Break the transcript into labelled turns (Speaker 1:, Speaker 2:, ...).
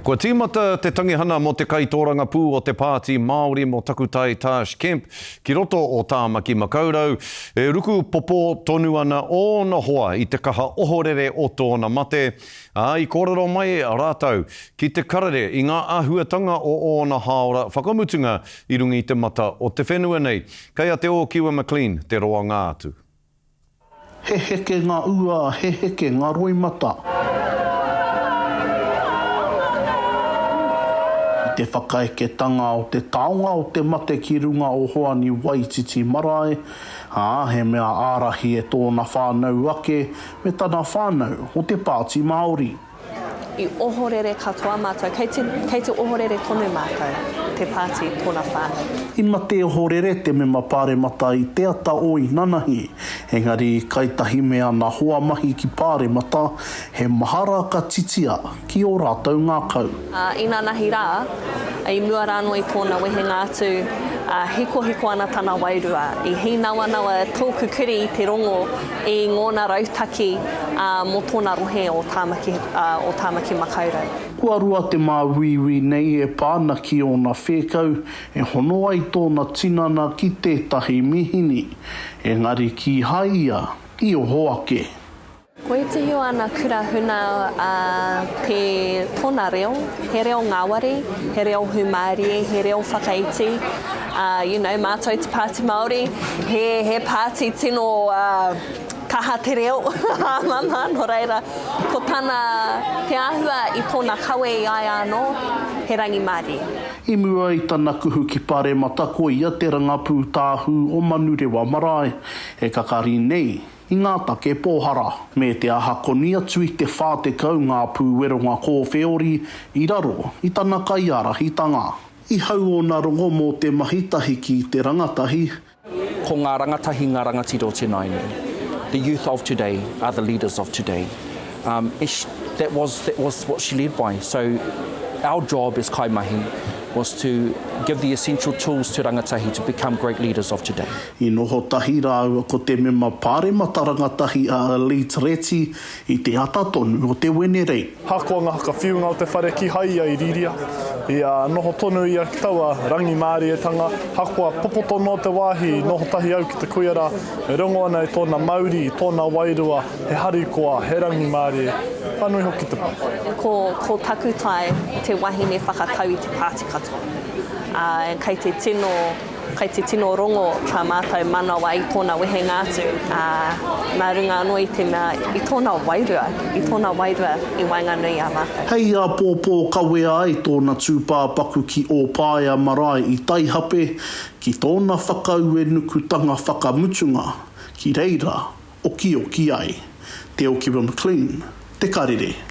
Speaker 1: Kua tīmata te tangihana mō te kaitōrangapū o te Pāti Māori mō Takutai Tarsh Kemp ki roto o Tāmaki Makaurau, e ruku popō tonu ana ōna hoa i te kaha ohorere o tōna mate, ā, i kōrero mai rātou ki te karere i ngā āhuatanga o ōna hāora whakamutunga i runga i te mata o te whenua nei. Kei a Te Ōkiwa McLean te roanga atu.
Speaker 2: He heke nga ua, he heke nga roimata. I te whakaeketanga o te taonga o te mate ki runga o Hoani Waititi Marae, ā, he mea ārahi e tōna whānau ake me tana whānau o te Pāti Māori.
Speaker 3: I ohorere katoa mātou, kei te, kei te ohorere tonu mātou, te pāti, tōna whānau.
Speaker 2: I mate ohorere te mema pāremata i te ata o inanahi, engari i kai tahi me ana hoa mahi ki Pāremata, he mahara ka titia ki ō rātou ngākau.
Speaker 3: Ā, inanahi rā, i mua rānō i tōna wehenga atu, ā, hikohiko ana tana wairua. I hīnawanawa tōku kuri i te rongo i ngōna rautaki mō tōna rohe o Tāmaki, o Tāmaki Makaurau.
Speaker 2: Kua roa te māuiui nei e pā ana ki ōna whēkau e hono ai tōna tinana ki tētahi mīhini, engari kīhai ia i oho ake.
Speaker 3: Ko ētahi o ana kura huna te tōna reo, he reo ngāwari, he reo hūmārie, he reo whakaiti, you know, mātou te Pāti Māori, he, he pāti tino kaha te reo, hāmama, nō reira, ko tana, te āhua i tōna kawe i a ia anō, he rangimārie.
Speaker 2: I mua i tana kuhu ki Paremata ko ia te rangapū tāhū o Manurewa Marae, e kakari nei i ngā take pōhara. Me te aha koni atu i te 40 ngā pūweronga kōwheori i raro i tana kaiārahitanga. I hau ōna rongo mō te mahi tahi ki te rangatahi.
Speaker 4: Ko ngā rangatahi ngā rangatira o te nāianei. The youth of today are the leaders of today. Um, that was, that was what she led by. So our job as kaimahi was to give the essential tools to rangatahi to become great leaders of today.
Speaker 2: I noho tahi rāua ko te mema pāremata rangatahi a Elite Reti i te ata tonu o te Wenerei.
Speaker 5: Hakoa nga whakawhiunga o te whare kihai ia i riria, i noho tonu ia ki taua rangimārietanga, hakoa popoto noa te wāhi i noho tahi au ki te kuia rā, e rongo ana i tōna mauri, i tōna wairua, he harikoa, he rangimārie, ka nui hoki te pai.
Speaker 3: Ko, ko Takutai te wahine whakatau i te pāti katoa. Ā, kei te tino Kei te tino rongo tā mātou manawa i tōna wehenga atu, ā, nā runga anō i te mea, i tōna wairua, i tōna wairua i waenganui i a mātou.
Speaker 2: Hei āpōpō kawea ai tōna tūpāpaku ki Ōpaea marae i Taihape, ki tōna whakauenukutanga whakamutunga, ki reira okioki ai. Te Okiwa McLean, Te Karere.